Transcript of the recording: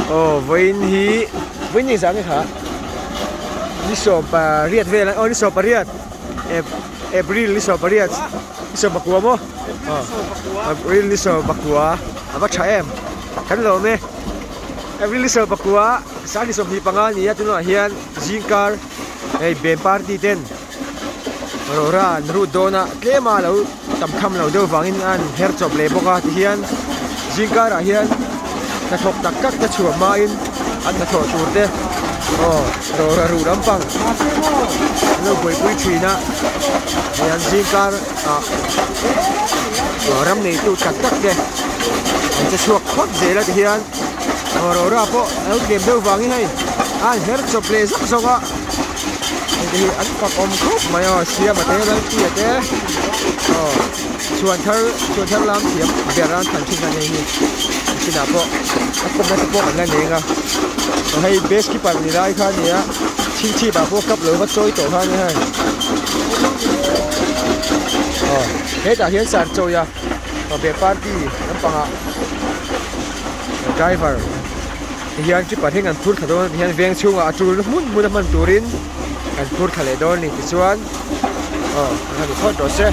Aw vawiin hi vawiin ni zah nge kha ni sawm pariat vel aw ni sawm pariat April ni sawm pariat ni sawm pakua maw aw April ni sawm pakua a va tha em kan lawm e April ni sawm pakua sang ni 25 a ni a tunah hian zingkar hei band party ten rawra an rut dawn a tlem a lo tam tham lo deuh vangin a an her chawp leh bawk a tihian zingkar ah hian hnathawk tak tak te chhuah hmain an hnathawh tur te aw rawra ruh lampang an lo buaipui thin a hei an zingkar ah ram neitu tak tak te an che chhuak phawt zel a tihian aw rawra pawh a lo tlem deuh vangin hei a an her chawp leh zawk zawk a. Hei te hi an fak awm khawp mai aw siama te lalpuia te aw chhuan thar chhuan thar lam thiam ber a an thlan thin a ni hei hi chinah pawh a kawmna te pawh an la nei ang a aw hei base keeper ni lai kha a ni a chhingchhip ah pawh cup lo va chawi tawh kha a ni hei aw hetah hian sar chawi a aw be party lampangah driver. Tihian tripper hi an phur thla dawn a tihian veng chhungah a tul hmun hmun a hman turin an phur thla leh dawn a ni tichuan aw an han phawt rawh se.